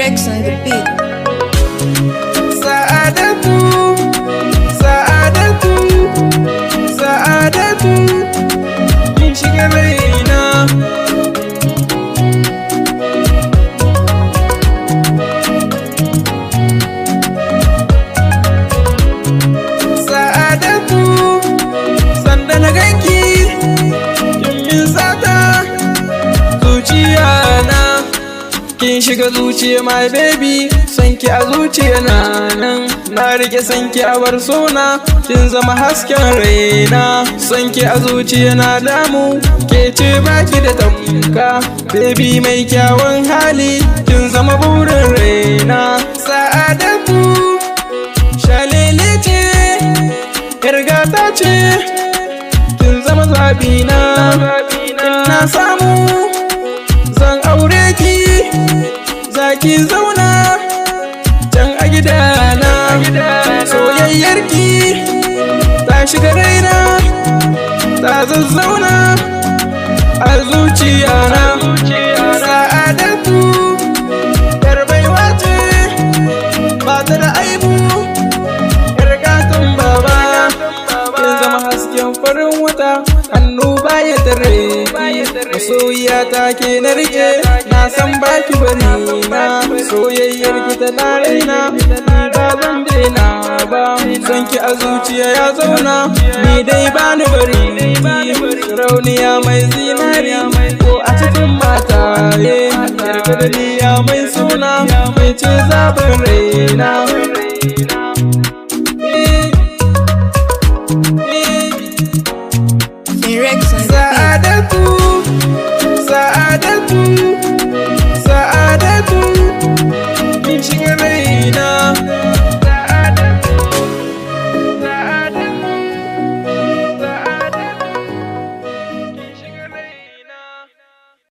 Rex on the beat. Sa'adatu, Sa'adatu, Sa'adatu, kin shiga raina. Sa'adatu, sanda na ganki, kin min sata, zuciya na. Kin shiga zuciya, my baby, sanki a zuciya na nan. Na rike sanki a bar sona, kin zama hasken raina. Sanki a zuciya na damu, ke ce baki da tamka. Baby mai kyawun hali, kin zama burin raina. Sa'adatu, shalele ce, yar gata ce, kin zama zabina. In na samu, zan aure ki, zaki zauna can a gidana. Soyayyar ki ta shiga raina, ta zazzauna a zuciyana. Sa'adatu, yar baiwa ce, ba ta da aibu, yar gatan baba. Kin zama hasken farin wata, hannu baya tare. Masoyiya ta ke na rike, na san baki bari na. Soyayyar ki tana raina, ni ba zan daina ba. Son ki a zuciya ya zauna, ni dai bani bari. Rauniya mai zinari ko a cikin mataye, yarda mai suna, mai ce zaɓin raina. Eh, eh. Rex on the beat. Sa'adatu.